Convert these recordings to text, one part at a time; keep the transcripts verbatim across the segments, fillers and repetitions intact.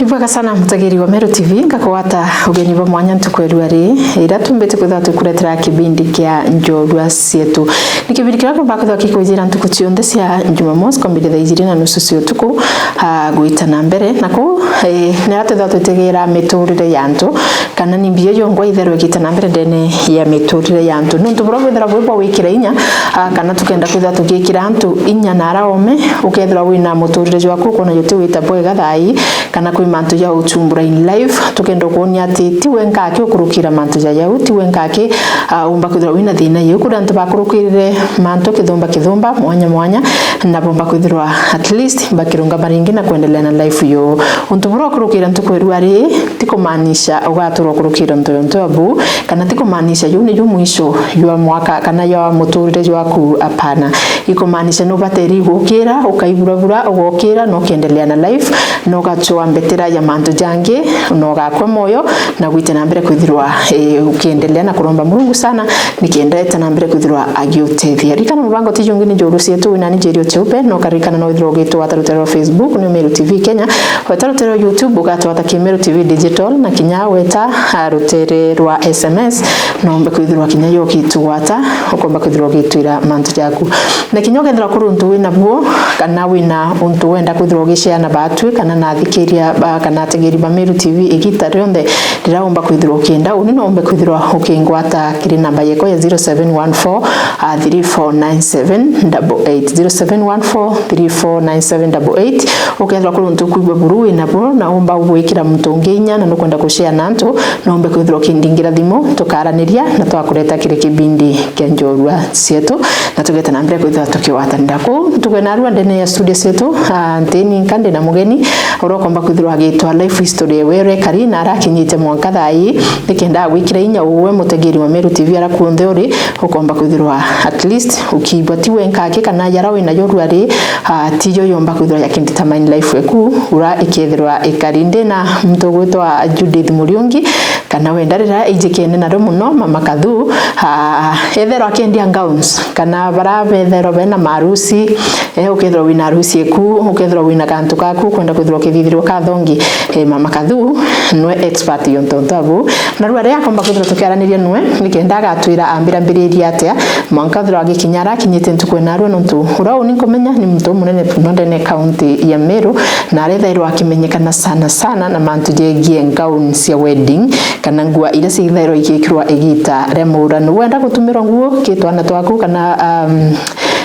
Ibwega sana mutegeri wa Meru T V, ngakugwata ugeni bwa mwanya ntuku ya rua ri, iria tumbite kwithirwa twikuretera kibindi kia Njorua Cietu. Ni kibindi kiria kiumba kwithirwa gikwijira ntuku cionthe cia Jumamosi, kwambiriria thaa ijiri na nusu cia utuku, ah, gwita na mbere. Na kuu, eh, niria twithirwa twitegera miturire ya antu, kana ni mbio yongwa itherwe igita na mbere ndene ya miturire ya antu. Nontu buria bwithirwa bwi bwa gwikira inya, ah, kana tukenda kwithirwa tugikira antu inya na ara ome, ukethirwa wina muturire jwaku ukwona juti wita bwega thaa ii, kana kwi mantu ja uchumbura in life, tukenda ukwonia ati ti we nkaki ukurukira mantu ja jau, ti we nkaki, ah, umba kwithirwa wina thina iu. Kuri antu bakurukirire mantu kithumba kithumba, mwanya mwanya, na bomba kwithirwa at least bakirungama ringi na kwendelea na life yo. Untu buria ukurukira ntuku ya rua ri, ti kumaanisha ugatura ukurukira untu yontu abu, kana ti kumaanisha juu niju mwisho jwa mwaka kana jwa muturire jwaku, apana. Ikumaanisha nubateri gukira, ukaiburabura, ugokira, na ukiendelea na life, na ugachwa mbetera ya mantu jangi, na ugakwa moyo, na gwite na mbere kwithirwa, eh, ukiendelea na kuromba Murungu sana, nikenda ete na mbere kwithirwa agiutethia. Rikana mubango ti jungi ni Njorua Cietu, wina ni Njeri Ocheupe, na ukaririkana no withirwa ugitwata rutere rwa Facebook, ni Meru T V Kenya, weta rutere rwa YouTube, ugatwata ki Meru T V Digital, na kinya weta, ah, rutere rwa S M S, no umbe kwithirwa kinya yo ukitwata, ukomba kwithirwa ugitwira mantu jaku. Na kinya ukethirwa kuri untu wina buo, kana wina untu wenda kwithirwa ugishare na batwi, kana na athikiria ba, kana ategeri ba Meru T V igita rionthe, riria umba kwithirwa ukienda uni, no umbe kwithirwa ukingwata kiri namba yeko ya zero seven one four, ah, three four nine seven double eight, zero seven one four three four nine seven double eight. Ukethirwa kuri untu ukwigua buru wina bo, na umba gwikira muntu ungi inya, na nukwenda kushare na antu, no umbe kwithirwa ukindingira thimu, tukaraniria, na twakureta kiri kibindi kia Njorua Cietu, na tugeta na mbere kwithirwa tukiwatanira kuu. Ntuku ya narua ndene ya studio cietu, ah, ntini nka ndina mugeni, uria ukomba kwithirwa agitwa life history ewe uria ekari na aria akinyite mwanka thaa ii, nikenda agwikira inya uwe mutegeri wa Meru T V aria kuonthe uri, ukomba kwithirwa at least ukiigua ti we nkaki kana jara wina jo rua ri, ah, ti jo yomba kwithirwa yakidetermine life eku uria ikethirwa ikari. Ndina muntu ugwitwa Judith Muriungi, kana wenda riria ijikene nario muno, Mama Kathu, ah, etherwa akiendia gowns, kana bara betherwa bena marusi, eh, ukethirwa wina arusi eku, ukethirwa wina kantu kaku, ukwenda kwithirwa ukithithirwa kathongi, eh, Mama Kathu, nwe expert yontu ntu abu. Na rua riria akomba kwithirwa tukiaraniria nwe, nikenda agatwira ambirambiriria atia, mwanka ethirwa agikinya ara akinyite ntuku ena rua, nontu uria uni nkumenya ni muntu umunene muno ndene kaunti ya Meru, na arethairwa akimenyekana sana sana na mantu jegie gown cia wedding, kana ngua iria ciithairwa igikirwa igita ria murano. Wenda gutumirwa nguo ki twana twaku kana, um,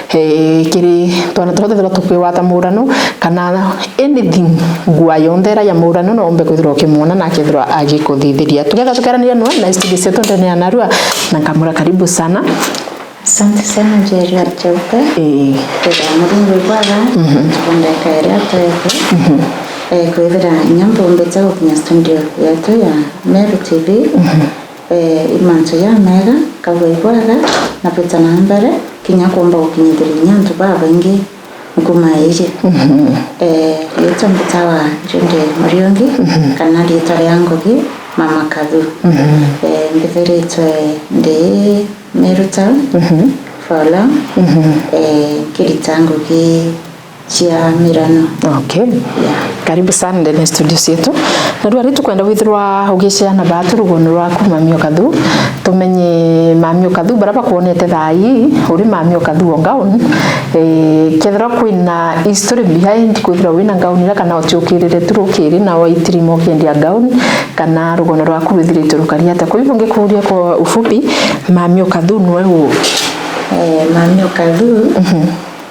eh, kiri twana turia twithirwa tukiwata murano, kana anything, ngua yonthe iria ya murano, no umbe kwithirwa ukimwona na akethirwa agikuthithiria. Tukethirwa tukiaraniria nwe na studio cietu ndene ya narua, na nkamwira karibu sana. Asante sana, Njeri Acheupe. Ii. Kwithira Murungu ibwega, mhm, ntuku ndeka iria twethe. Mhm. Eh, kwithira inya mbumbite gukinya studio yetu ya Meru T V. Mhm. Eh, i mantu jamega, nkauga ibwega, na bwita na mbere, kinya kuumba gukinyithiria inya antu babaingi nkuma iji. Mhm. Eh, riitwa mbitawa Judy Muriungi, mhm, kana riitwa ria ngugi Mama Kathu. Mhm. Eh, mbithiritwe ndi Meru Town, mhm, for long, mhm, eh, nkirita ngugi cia mirano. Okay. Yeah. Karibu sana ndene studio cietu. Na rua ri tukwenda withirwa ugicea na batu rugono rwaku Mami Okathu. Tumenye Mami Okathu, bara bakwonete thaa ii, uri Mami Okathu o gown. Eh, kethirwa kwina history behind kwithirwa wina gown ira kana utiukirire tu rukiri na waitirima ukiendia gown, kana rugono rwaku rwithiritwe rukari atia? Kwa hivyo ngikuuria kwa ufupi, Mami Okathu nwe u? Eh, Mami Okathu, mhm,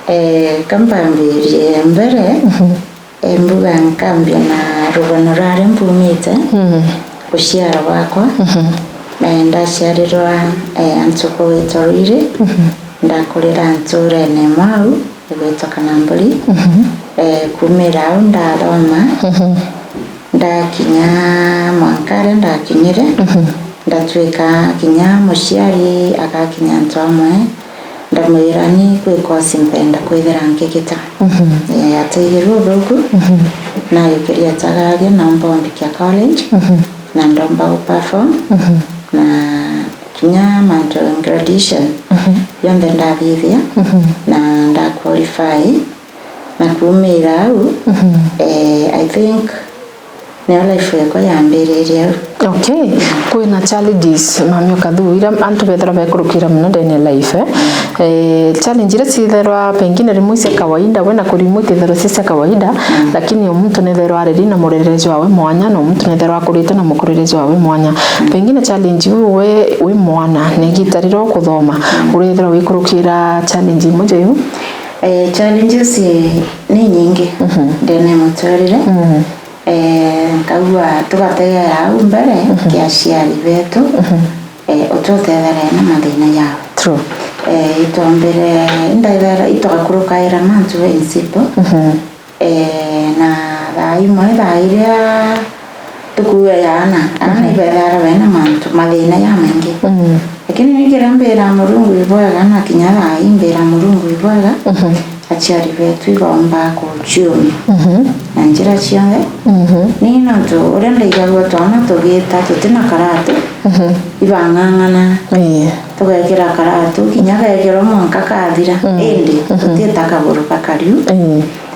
eh, kambambirie mbere, mhm, eh, mbuga nkambia na rugono rwaria mbumite, mhm, guciara gwakwa. Mhm. Eh, ndaciarirwa, eh, antu kugwitwa Ruiri, mhm, ndakurira nturene imwe au igwitwa Kanamburi. Mhm. Eh, kumira au ndathoma, mhm, ndakinya mwanka aria ndakinyire, mhm, ndatuika kinya muciari agakinya antu amwe, ndamwira ni kwi course mpenda kwithira nkigita. Mhm. Eh, ataigirwe uthuku, mhm, nayukiria Tagaria, naumba umbikia college, mhm, na ndomba guperform, mhm, na kinya mantu ya graduation, mhm, yonthe ndathithia, mhm, na ndaqualify, na kumira au, mhm, eh, I think Nio life yakwa yambiririe au. Okay. Kwina challenges, Mami Ukathu, iria antu bethirwa bekurukira mono ndene ya life, eh? Eh, challenge iria citherwa pengine rimwe cia kawaida, we na kuri imwe iketherwa cia cia kawaida, lakini o muntu netherwa areri na murerere jwawe mwanya, na o muntu netherwa akurite na mukurire jwawe mwanya. Pengine challenge iu we wi mwana, na igita riria ukuthoma, uretherwa wikurukira challenge imwe ja iu? Eh, challenges ni nyingi ndene ya muturire. Eh, nkaigua tugategera au mbere kia aciari betu, eh, ututethere na mathina yao. True. Eh, itwambire, indaithera, itwakurukaira mantu in simple. Eh, na thaa imwe, thaa iria tukuuga ya ana, ana ibethara bena mantu, mathina ya maingi. Lakini ni kiria mbira Murungu ibwega, na kinya thaa ii mbira Murungu ibwega, aciari betu ibaumba kuciumia na njira cionthe. Ni nontu uria ndaigagua twana tugiita tutina karatu, ibang'ang'ana, tugekira karatu, kinya gekirwa mwanka kathira, indi tutiita kaguru gakariu.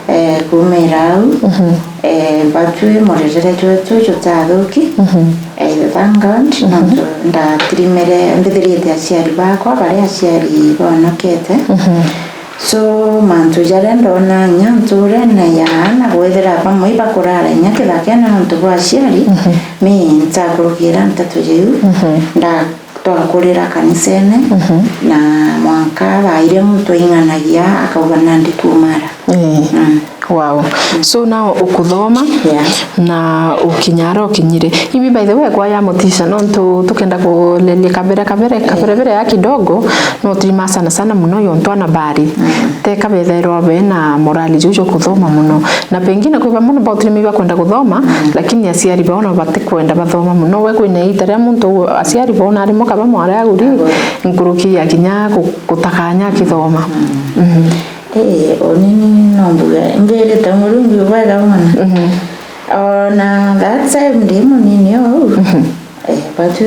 Eh, kuumira au, eh, batwi murerere jwetu jutathuki. Eh, thank God, nontu ndatirimire, mbithirite aciari bakwa, bari aciari bonokete. So, mantu jaria ndona inya nturene ya ana, kwithira bamwe ibakurara inya kithakene nontu bwa aciari, mi ntakurukira nteto jiu, nda twakurira kanisene, na mwanka thaa iria muntu aing'anagia akauga, "Nandi kuumara." Eh. Wow. So now ukuthoma, yeah, na ukinyara ukinyire. Ibi by the way kwa ya mutisha, nontu tukenda kuleria kabere kabere, kabere bere ya kidogo, no turima sana sana muno yo ntwana bari. Teka betherwa bena morali juju kuthoma muno. Na pengine kwi bamwe nabo turi maiba kwenda kuthoma, lakini aciari bao no batikwenda bathoma muno. We kwina ita ria muntu aciari bao na arimo kaba mware aguri, nkuruki ya kinya ku-, gutakanya akithoma. Ii, uni ni no mbuge, mbirite Murungu bwega mwana. Ona that time ndi munini ou, eh, batu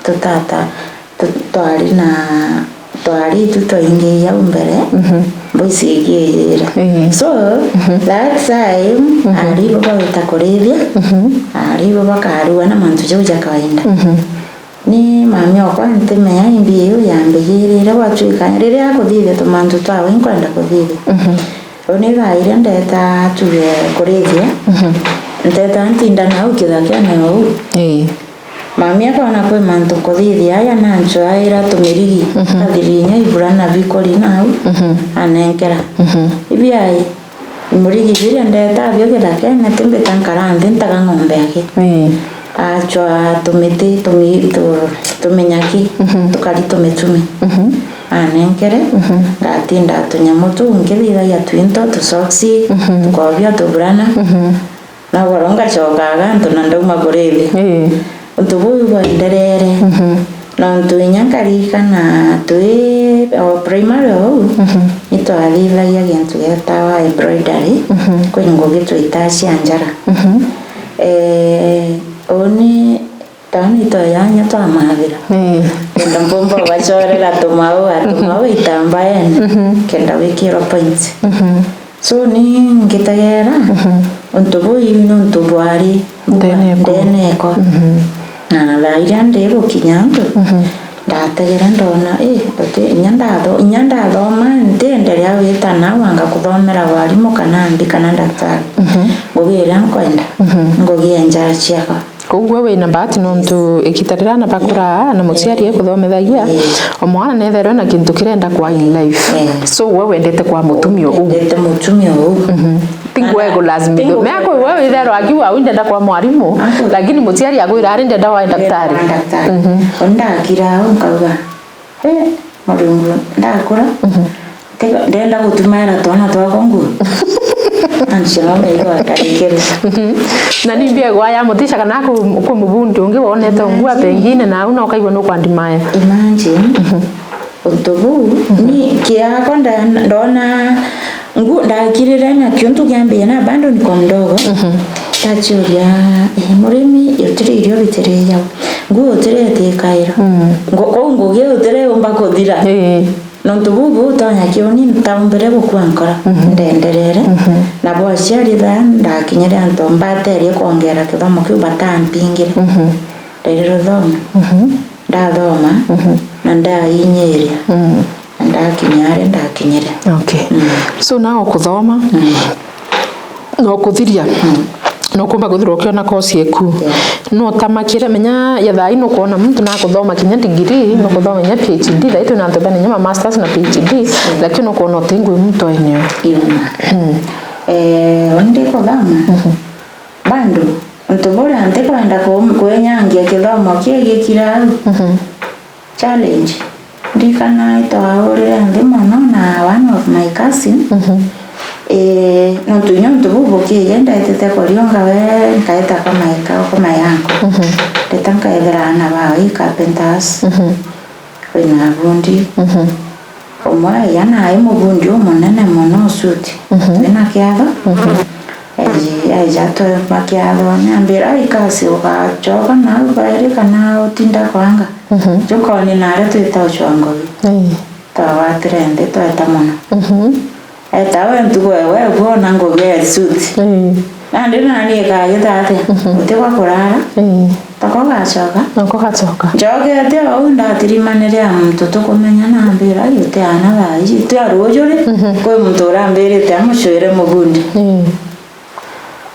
tutata, tu-, twari na, twari itu twaingi au mbere, mboisi igiiyira. Ii. So, that time, ari bo bagwita kurithia, ari bo bakarua na mantu jau ja kawaida. Ni mami okwa ntimenya imbi iu yambigirire gwatuika riria akuthithia tumantu twawe inkwenda kuthithia. Uni thaa iria ndeta tuge kurithia, nteta ntinda nau kithakene ou. Ii. Mami akona kwi mantu nkuthithia aya nanchoaira tumirigi, kathirinya ibura na bikori nau, anenkera. Ibiai, murigi biria ndeta bio githakene, timbita nkara nthi ntaga ng'ombe aki. Ii. Achwa tumiti, tumi-, tu-, tuminyaki, tukari tumitumi. Anenkere, ngatinda tunyamu tuu nkithithagia twinto, tusoksi, tukobia tuburana. Na ugoro ngachokaga antu na ndauma kurithia. Ii. Untu buu ibwenderere. Nontu inya nkaririkana twi o primary ou, itwathithagia gintu getawa embroidery, kwi ngugi twaitaga cia njara. Eh, uni Tani tweyanya twamathira. Ii. Kenda mpumba ugacorera tumaua, tumaua itambaene. Kenda wikirwa points. So ni ngitegera, untu buu ni untu bwari ndeneko. Ndeneko. Na thaa iria ndi gukinya antu, ndategera ndona, ii, uti, inya ndatho-, inya ndathoma, ntienderea wita na wanga kuthomera warimu kana mbi kana daktari. Ngugi iria nkwenda, ngugi ya njara ciakwa. Koguo we wina bahati nontu igita riria ana bakuraa na muciari ekuthomithagia, o mwana netherwe na kintu kirenda kwa in life. So we wendete kwa mutumia uu. Wendete mutumia uu. Ti ngwe gulazimithwa. Me akwi we witherwa akiuga au ndenda kwa mwarimu, lakini muciari akwira ari ndenda wa daktari. Ndenda wa daktari. Ndakira au nkauga, Eh, Murungu, ndakura, tiga, ndenda gutumaira twana twakwa nguo. Antu cia mama igwa akarikirwa. Na ni mbia igwa ya mutisha kana ku, ku mubundi ungi wonete nguo pengine na au na ukaigua nukwandimaya. Imagine, untu buu, ni kiakwa nda-, ndona Ngu-, ndakirire na kiuntu kiambia na bado niko mdogo. Ndachiuria, "Eh, murimi, utire irio bitire jau? Nguo utire itikaira?" Ngo-, kou ngugi utire umba kuthira. Ii. Nontu buu butonya kiuni, ntaumbire gukua nkoro, mhm, ndenderere. Mhm. Na bwaciari baa ndakinyire antu mbaterie kwongera kithomo kiu batampingire. Mhm. Nderi ruthoma. Mhm. Ndathoma, mhm, na ndainyiria. Mm. Na ndakinya aria ndakinyire. Okay. Mm. So now kuthoma, mm, no kuthiria. Mm. No kumba kuthirwa ukiona course eku. Yeah. No tamakire, menya ya thaa ii nukwona muntu nakuthoma kinya degree, mm, nukuthoma kinya P H D, thaa ii twina antu bena kinya ma masters na P H D, mm, lakini nukwona uti ngui muntu eneo. Iuma. Mm. Eh, undi kuthoma. Mhm. Bado, untu buria ntikwenda ku-, kwinyangia kithomo kii gikira au. Mhm. Challenge. Ndirikana itwaurire nthi mono na one of my cousin. Mhm. Ii, nontu inya untu buu bukiije, ndetite kuriunga we, nkaita kwa my ka-, kwa my uncle. Mhm. Ndeta nkaethira aana bao i carpenters. Mhm. Kwina abundi. Mhm. Umwe aija na ai mubundi umunene mono suti. Mhm. Twina kiatho. Mhm. Aiji-, aija twauma kiathone, ambira, "Ai, kasi ugacoka nau bairi kana utinda kwanga?" Mhm. Jukoni naria twita ucwa ngugi. Ii. Twagwatire nthi tweta mono. Mhm. Eta we ntugo ewe, ewe kwona ngugi e suti. Ii. Nandi nani ikagita atia? Mhm. Uti gwa kurara. Ii. Tako gacoka. Nako gacoka. Njokete ou ndatirimanire a muntu tukumenya, nambira, "Ai, uti aana thaa iji, twi a ruuju ri?" Mhm. Kwi muntu urambirite amucwire mubundi. Ii.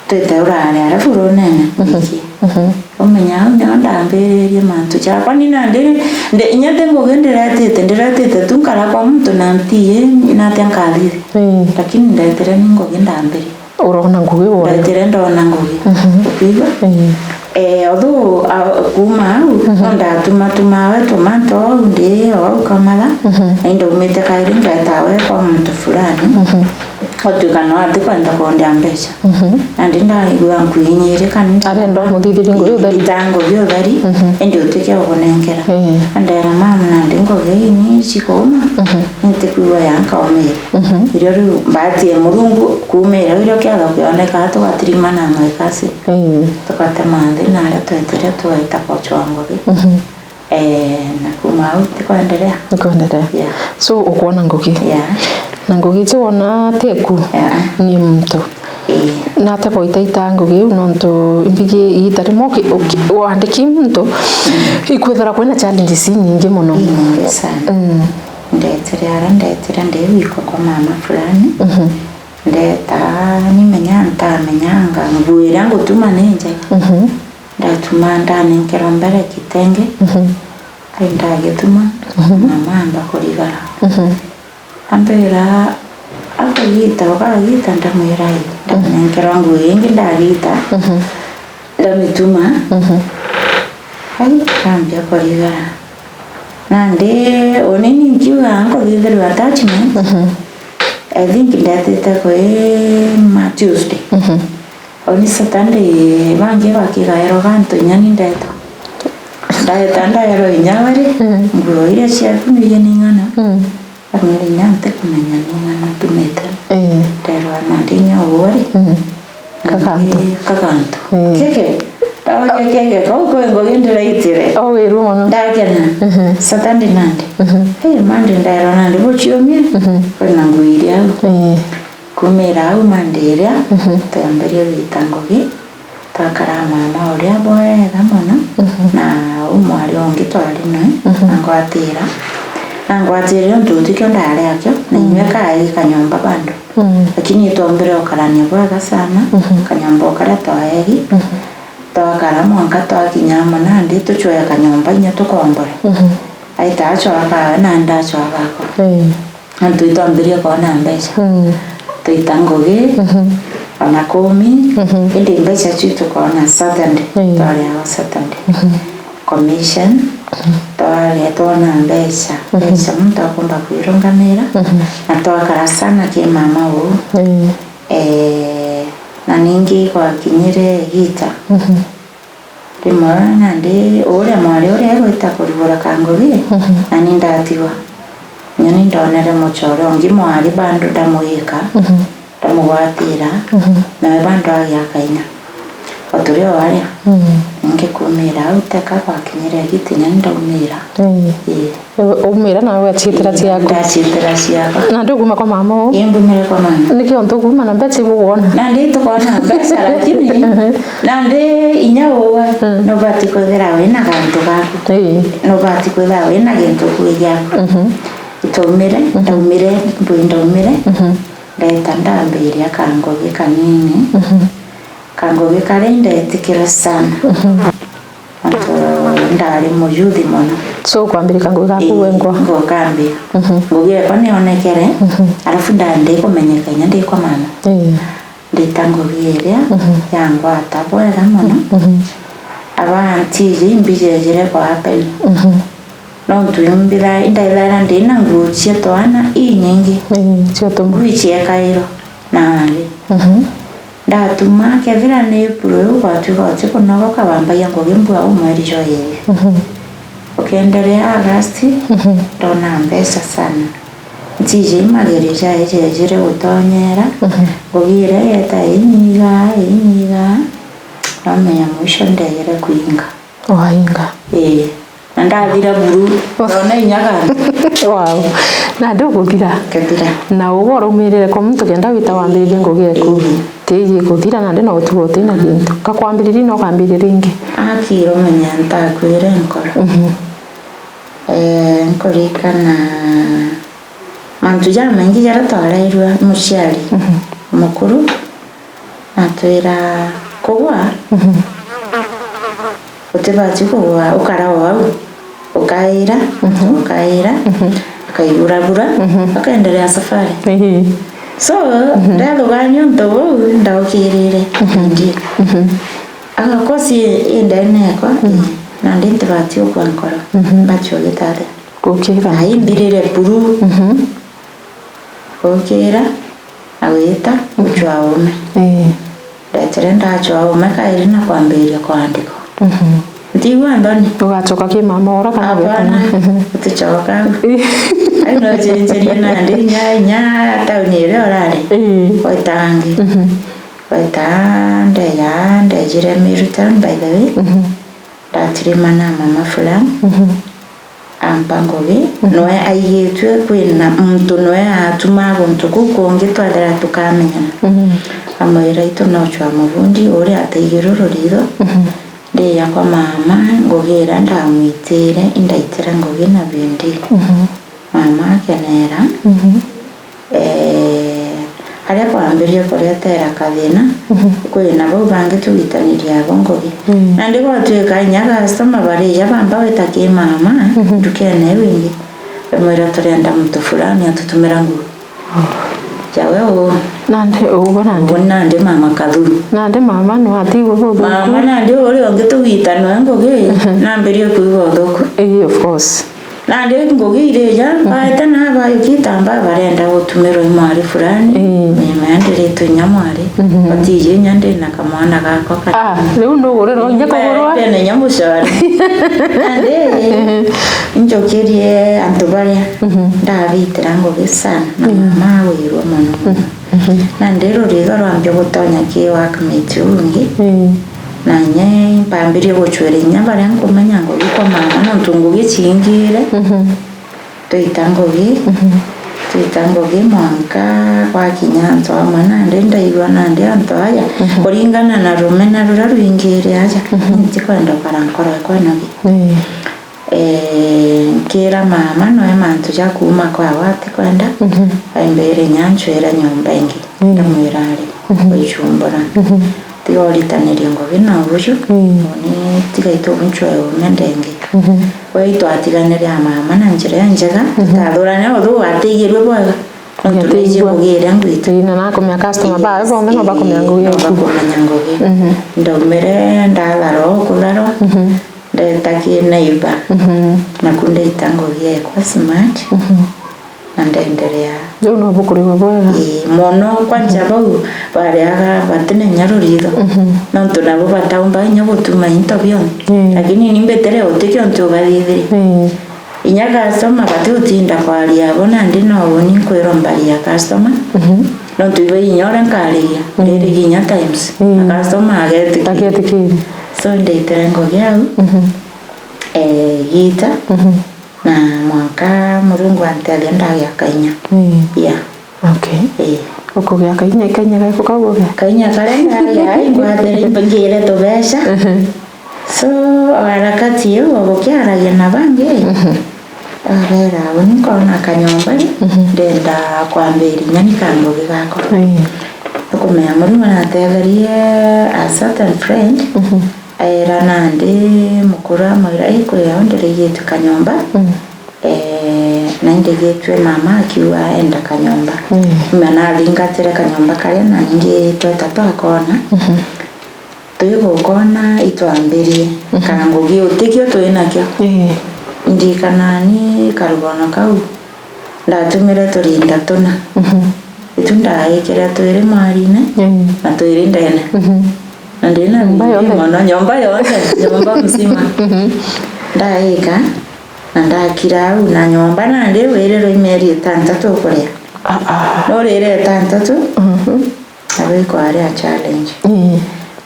Twite urari arabu runene. Mhm. Iki. Mhm. Umenya au nio ndambiririe mantu jakwa. Ni nandi ndi, inya ti ngugi ndiretite, ndiretite tu nkara kwa muntu na ntiye natia nkathithia. Ii. Lakini ndetire ni ngugi ndambirie. Urona ngugi wona. Ndetire ndona ngugi. Mhm. Ukwigua? Ii. Eh, although, ah, kuuma au, mhm, no ndatumatuma we tumanto au ndi o au Kamatha, mhm, na indaumite kairi ngeeta we kwa muntu fulani. Mhm. Otwika no atikwenda kundia mbeca. Mhm. Nandi ndaigua nkuinyirika ni arenda umuthithirie ngugi utheri. Ngita ngugi utheri, mhm, indi utike ugunenkera. Ii. Andera mama nandi ngugi ii ni cikuuma, mhm, ntikwigua yankaumire. Mhm. Irio riu mbatie Murungu kuumira irio kiatho kioneka tugatirimana na ikasi. Ii. Tugatema nthi na aria twetire twaita kwachwa ngugi. Mhm. Eh, na kuuma au tikwenderea. Nikwenderea. Yeah. So, ukwona ngugi. Yeah. Na ngugi icio wona ti eku, yeah, ni muntu. Ii. Nate gwaitaita ngugi iu nontu mbigi iita rimwe uki-, uki-, wandiki muntu, mm, ikwithira kwina challenges inyingi mono. Inyingi sana. Mm. Ndetire ara, ndetire ndi wiko kwa mama fulani. Mhm. Ndeta, nimenya ntamenyanga nguo iria ngutuma ni njega. Mhm. Ndatuma, ndanenkerwa mbere kitenge. Mhm. Ai ndagituma, mhm, mama amba kurigara. Mhm. Ambira, "Akagita, ukagita?" Ndamwira, "Ii." Ndanenkerwa nguo ingi ndagita. Mhm. Ndamituma. Mhm. Ai, ambia kurigara. Nandi, uni ni nkiuga nkuthithirwa attachment. Mhm. I think ndetite kwi ma Tuesday. Mhm. Oni Saturday, bangi bakigairwa gantu inya ni ndeta. Ndeta ndaerwa inya bari, mm, nguo iria ciaku ni iria ni ng'ana. Mm. Amwira inya ntikumenya ni ng'ana ntumite. Eh. Nderwa nandi inya uu ari. Mm. Kagantu. Nandi kagantu. Mm. Keke. Ndawa keke kau kwi ngugi ndiraitire. Owirwe mono. Ndakena. Mhm. Saturday nandi. Mhm. Hey, Monday nderwa nandi buchiumia. Mhm. Kwina nguo iria au. Eh. Kuumira au Monday iria, mhm, twambirie gwita ngugi, twakara mama uria bwega mono, mhm, na u mwari ungi twari noe, mhm, angwatira. Angwatire untu utikio ndari akio, na, mhm, inywe kaai kanyomba bado. Mhm. Lakini itwombire ukarania bwega sana, mhm, kanyomba ukaria twaegi, mhm, twakara mwanka twakinya amwe nandi tucwea kanyomba inya tukombore. Mhm. Aita acwaa kawe na ndacwaa gakwa. Ii. Antu itwambirie kwona mbeca. Mm. Twaita ngugi, mhm, ona kumi, mhm, indi mbeca ciu tukoona Saturday, mm, twariaga Saturday. Mhm. Commission, mhm, twaria twona mbeca, mhm, mbeca muntu akumba kwirungamira, mhm, na twakara sana ki mama uu. Mm. Eh, na ningi gwakinyire igita, mhm. Rimwe nandi uria mwari uria egwita kurugura kangugi, mhm, nani ndatigwa. Nyoni ndonere mucore ungi mwari bado ndamwika, mhm, ndamugwatira, mhm, nawe bado agia kaina. O turi o aria. Mm. Ngikuumira au teka gwakinyire giti nya ndaumira. Ii. Ii. Umira nawe waciitira ciaku. Ndaciitira ciakwa. Na nduguma kwa mama uu? Ii, mbumire kwa mama. Niki untu kuuma na mbeca ibugwona? Nandi tukwona mbeca, lakini nandi inya uwe, mm, nubati kwithira wina gantu gaku. Ii. Nubati kwithira wina gintu kwi giaku. Mhm. Itaumire, mhm, ndaumire, mbui ndaumire. Mhm. Ndeta ndambiria kangugi kanini. Mhm. Kangugi karia indetikire sana. Mhm. Nontu ndari muyuthi mono. So, ukwambiria kangugi gaku, ii, wengwa? Ngukambia. Mhm. Ngugi ekwa nionekere, mhm, alafu ndandi kumenyeka inya ndi kwa mama. Ii. Ndita ngugi iria, mhm, yangwata bwega mono. Mhm. Aba auntie imbijejire kwa apeni. Mhm. Nontu imbitha-, indaithaira ndina nguu cia twana inyingi. Ii, cia tuma. Nguu ciekairwa na ari. Mhm. Ndatuma, kethira ni April, ugwatuika uti kunogoka, wambagia ngugi mbua umweri jwa iri. Mhm. Ukiendelea August, mhm, ndona mbeca sana. Ntiji magerio jai jejire gutonyera, mhm, ngugi iria yeta inyiga, inyiga, nomenya mwisho ndejire kuinga. Wainga. Ii. Na ndathira buru. Ndona inya gantu. Wow. Nandi ukuthira. Ngathira. Na ugwe uraumirire kwa muntu kenda wita wambiririe ngugi eku. Ii. Tiji kuthira nandi no utuga utina gintu. Kakwambiririe no ukambiriria ringi. Akira umenya ntakwire nkoro. Mhm. Eh, nkuririkana mantu jamaingi jaria twarairua muciari, mhm, mukuru. Atwira, kugwa, mhm, utibati kugwa, ukara o au. Ukaira, mhm, ukaira, mhm, akaiguragura, mhm, akaendelea safari. Ii. So, mhm, ndathugaania untu buu, ndaukirire, mhm, ndi. Mhm. Agakosi indene yakwa, mhm, nandi ntibati ukua nkoro, mhm, mbati ugitathia. Gukira. Na imbirire buru. Mhm. Gukira, na gwita, mhm, gucwa uume. Ii. Ndetire ndacwa uume kairi na kwambiria kwandikwa. Mhm. Ntigua nthoni. Ugacoka ki mama ura kana hapana? Gwetana? Mhm. Gutucoka au. Ii. Ai no cenjerie nandi inya, inya tauni iria urari. Ii. Gweta angi. Mhm. Gweta ndeya, ndejire Meru Town, by the way. Mhm. Ndatirima na mama fulani. Mhm. Ampa ngugi, mhm, noe aigitue kwina muntu noe atumaa guntu kuu kungi twathira tukamenyana. Mhm. Amwira, "Itu no cwa mubundi uria ataigirwe ruritho." Mhm. Ndiya kwa mama, ngugi iria ndamwitire, indaitira ngugi na bindi. Mhm. Mama akenera. Mhm. Eh, aria kwambirie kuretera kathina, mhm, kwina bau bangi tugitanirie abo ngugi. Mm. Nandi gwatuika inya customer barija bamba gwita ki mama, mhm, ndukene iu ingi. Bamwira, "Turenda muntu fulani atutumira nguo." Oh. Jawe uu. Nandi uu nandi. Uu nandi mama kathuru. Nandi mama no atigwe buthuku. Mama nandi uria ungi tugitana ngugi, mhm, nambirie kuigua uthuku. Ii, of course. Nandi ngugi irija, mhm, baete na bayukita mba barenda gutumirwa i mwari fulani. Ii. Ni mendiritwe inya mwari. Mhm. Batiji inya ndina kamwana gakwa ka-, ah, riu nugurirwa inya kugurwa? Baete na inya mucwari. Nandi, mhm, njukirie antu baria, mhm, ndabitira ngugi sana, na, mhm, mama awirwe mono mono. Mhm. Nandi ruritho rwambia gutonya ki workmate uu ungi. Ii. Na inya mpambirie gucwira inya baria nkumenya ngugi kwa mama, nontu ngugi ciingire. Mhm. Twita ngugi, mhm, twita ngugi mwanka gwakinya antu amwe, nandi ndaigua nandi antu aja, mhm, kuringana na rumena ruria rwingire aja, mhm, ntikwenda ukara nkoro ekwa nogi. Ii. Eh, nkira mama noe mantu ja kuuma kwawe atikwenda, mhm, aimbire inya ncwire nyomba ingi. Mm. Ndamwira ari, mhm, wichumbura. Mhm. Tiga uritanirie ngugi na uju, mm, uni tiga itu uncwe uume ndengi. Mhm. We itwatiganire a mama na njira injega, mhm, tutathurane uthu watiigirue bwega. Nontu naiji ngugi iria ngwita. Ii, na nakumenya customer bawe bonthe no bakumenya ngugi yaku. Ii, no bakumenya ngugi. Mhm. Ndaumire ndathara o kutharwa. Mhm. Ndeta ki neighbor. Mhm. Naku ndaita ngugi ekwa smart. Mhm. Na ndenderea. Riu no bukurigwa bwega? Ii, mono. Kwanja bau bariaga batina inya ruritho. Mhm. Nontu nabo bataumba inya gutuma into bionthe. Ii. Lakini ni mbitire uti kiontu ugathithiri. Ii. Inya customer bati utinda kwaria abo, nandi no uni nkwirwa mbari ya customer. Mhm. Nontu ibo inya uria nkariria, mm, ndirigia inya times. Mm. Na customer agetikiria. Agetikiria. So, ndaitire ngugi au, mhm, eh, igita, mhm, na mwanka Murungu antethia ndagia kainya. Mm. Yeah. Okay. Eh. Ukugia kainya, kainya gaiku kau ugia? Kainya karia ndagia, ingwathire, ingire tubeca. Mhm. So, o harakati iu, o gukiaragia na bangi, mhm, abera, uni nkona kanyomba ri, mhm, ndenda kwambiria inya ni kangugi gakwa. Ii. Ukumenya Murungu natetherie a certain friend, mhm, aera nandi mukuru amwira, "Ii, kwi au ndirigiitue kanyomba." Mm. Eh, na indigitue mama akiuga enda kanyomba. Mm. Mama nathingatire kanyomba karia na ningi tweta twakona. Mhm. Twigukona itwambirie, mhm, kangugi utikio twinakio. Ii. Ndirikana ni karugono kau ndatumire turinda tuna. Mhm. Itu ndaikire twiri mwarine, ii, na twiri ndene. Mhm. Na ndina nyomba yonthe, mono, nyomba yonthe, nyomba mzima. Mhm. Ndaika, na ndakira au, na nyomba nandi wirirwe i mieri itantatu ukuria. Ah, ah. No urire itantatu, mhm, abo ikwari a challenge. Ii.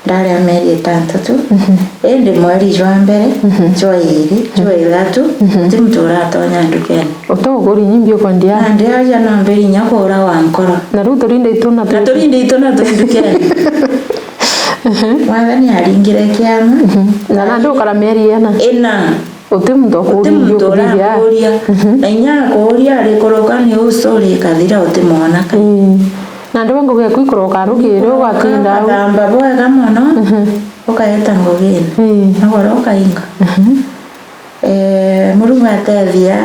Ndaria mieri itantatu, mhm, indi mweri jwa mbere, mhm, jwa iri, jwa ithatu, mhm, ti muntu uratonya ndukene. Uti uguri nyimbi ukwendia? Nandi aja no mbiri inya kuura wa nkoro. Na riu turinde ituna, na turinde ituna twi ndukene. Mhm. Mwathani aringire kiama. Mhm. Na nandi ukara mieri ina? Ina. Uti muntu, uti muntu uria akuuria. Mhm. Na inya akuuria arikuruka ni uu story ikathira utimwona ka. Mm. Nandi we ngugi yaku ikuruka rukiri ugatinda au. Ukathamba bwega mono, mhm, ukaeta ngugine. Mm. Na goro ukainga. Mhm. Eh, Murungu atethia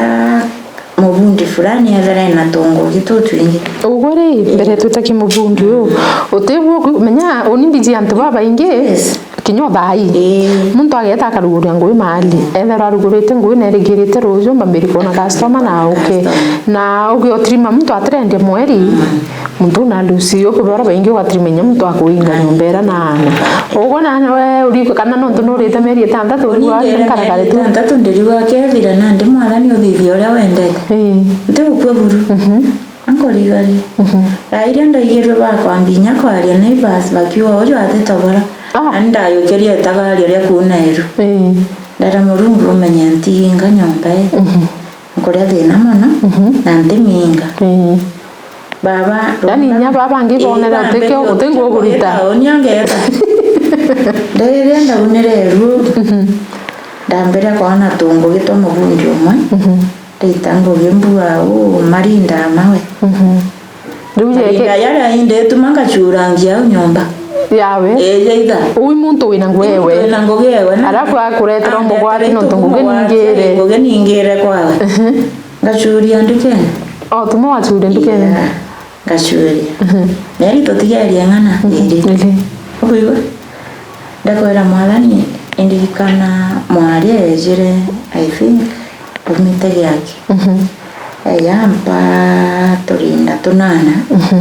mubundi fulani ethera ena tungugi tutwingi. Ugu ri, mbere twita ki mubundi uyu, utibu ku-, menya, uni mbiji antu babaingi, yes, kinya uthai. Ii. Muntu ageta akaruguria ngui mahali, ethera arugurite ngui na erigirite ruju, mbambiri kuona customer na uke. Customer. Na uge otrima muntu atirendia mweri, mm. Muntu na lusi, uku bara baingi ugatirima inya muntu akuinga nyomba era na ana. Ugu na we uri kana nontu nurite mieri itantatu, uri wa nkaragare tu. Itantatu ndiriwa kethira nandi mwathani uthithia uria wendete. Ii. Nti gukua buru. Mhm. Ankorigari. Mhm. Rairia ndaigirwe bakwambia inya kwaria neighbors bakiuga uju atitobora. Ah. Ani ndayukirie etabaria uria kuuna eru. Ii. Ndara Murungu umenye ntiinga nyomba ii. Mhm. Nkuria thina mono, mhm, na ntiminga. Ii. Baba, yani, inya baba bangi bonera utikio, uti nguo kurita. Taoni angeeta. Ndiriria ndaunire eru, mhm, ndambire kwona tungugi twa mubundi umwe. Mhm. Ndita ngugi mbua uu marinda mawe. Mhm. Riu yeke- Marinda yaria indi ituma ngacurangia au nyomba. Yawe. Ii, yaitha. Ui muntu wina ngugi ewe. Muntu wina ngugi ewe, na arafu akuretera umugwati nontu ngugi ningire. Ngugi ningire kwawe. Mhm. Ngacuria ndukene. O, tuma wacuria ndukene. Yeah, ngacuria. Mhm. Neri tutigerie ng'ana, mhm, iri. Iri. Ukuigua? Ndakwira mwathani, indirikana mwaria ejire, I think, umite giaki. Mhm. Eya ampa turinda tunana. Mhm.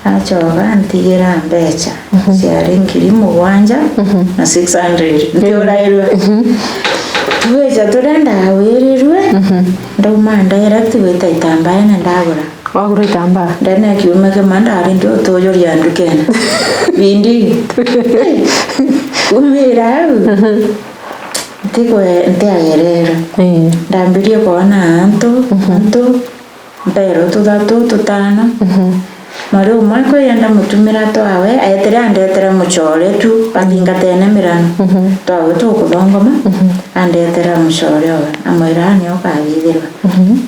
Acoka antigira mbeca, mhm, ciari ngiri mugwanja, mhm, na six hundred. Mhm. Ntiurairwe. Mhm. Twica turia ndawirirwe, mhm, ndauma direct gwita itambaene ndagura. Wagura itambaa? Ndene kiumia kimwe ndari ndi utujuria ndukene. Bindi. Kumira au. Mhm. Ntigwe, ntiagererwe. Ii. Ndambirie kwona antu, mhm, antu, mperwe tuthatu, tutano. Mhm. Mwari umwe kwi ndamutumira twawe, aetire andetera mucore tu, bathingatene mirano. Mhm. Twawe tukuthongoma, mhm, andetera mucore owe, amwira, "Ni ukathithirwa." Mhm.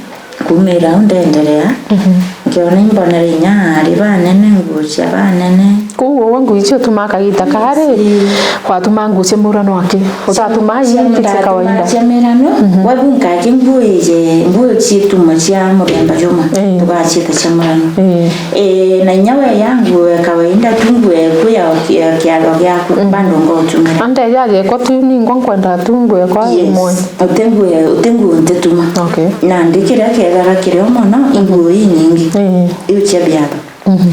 Kumira au ndenderea, mhm, nkiona imbonere inya ari banene, nguo cia banene. Kuu uguo nguo icio utumaa kagita kari, ii, watuma nguo cia murano aki? Utatuma cia, ii, cia kawaida? Cia mirano, mhm, wabu nkaki nguo ije, nguo ciituma cia muremba juma, ii, tugaciita cia murano. Ii. Ii, na inya we ya nguo ya kawaida tu, nguo eku ya, ya kiatho giaku, mhm, bado ngotumira. Ante ya yekwa tu ningwa nkwenda tu nguo yakwa, yes, imwe. Uti nguo, uti nguo ntituma. Okay. Nandi kiria kiethara kirio mono, i nguo inyingi. Ii. Iu cia biatho. Mhm.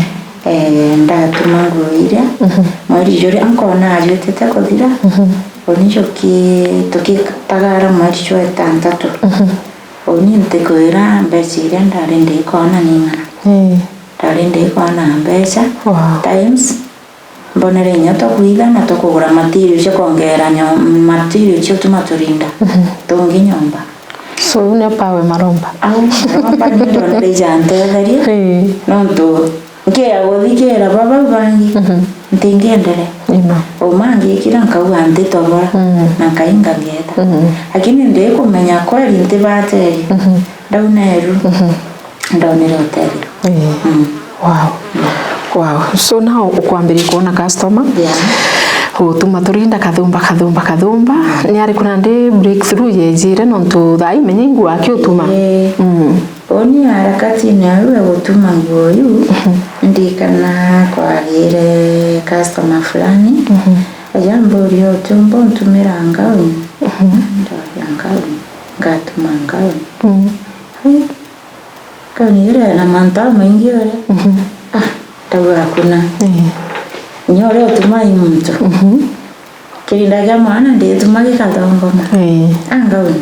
Eh, ndatuma nguo iria, mhm, mweri juria nkona ajwitite kuthira, mhm, uni juki-, tukitagara mweri jwa itantatu. Mhm. Uni ntikwira mbeca iria ndari ndikona ni ing'ana. Ii. Ndari ndikona mbeca. Wow. Times, mbonere inya tukwitha na tukugura material cia kwongera nyo-, material cia utuma turinda, mhm, tungi nyomba. So, uu nio pawe maromba? Au, maromba ni ndonere ijantetherie. Ii. Nontu nkiaga guthikira babau bangi, mhm, ntingienderea. Amen. Uma ngikira nkauga ntitobora, mm, na nkainga ngeeta. Mhm. Lakini ndikumenya kweli ntibaterie. Mhm. Ndauna eru, mhm, ndonire utethio. Ii. Mm. Wow. Wow. So now ukwambiria kuona customer. Yeah. Utuma turinda kathumba, kathumba, kathumba. Mm. Ni ariku nandi breakthrough yejire nontu thaa ii menya ingua akiutuma? Ii. Mm. Uni harakatine au ya gutuma nguo iu, mhm, ndirikana kwagire customer fulani, mhm, aja amburia, "Utiumba untumira ngauni?" Mhm. Ndauria, "Ngauni? Ngatuma ngauni?" Mhm. Ai, ngauni iria ina mantu jamaingi uria? Mhm. Ah, ndauga, "Hakuna." Ii. Inya uria utuma i muntu. Mhm. Kirinda kia mwana ndituma gikathongoma. Ii. A ngauni.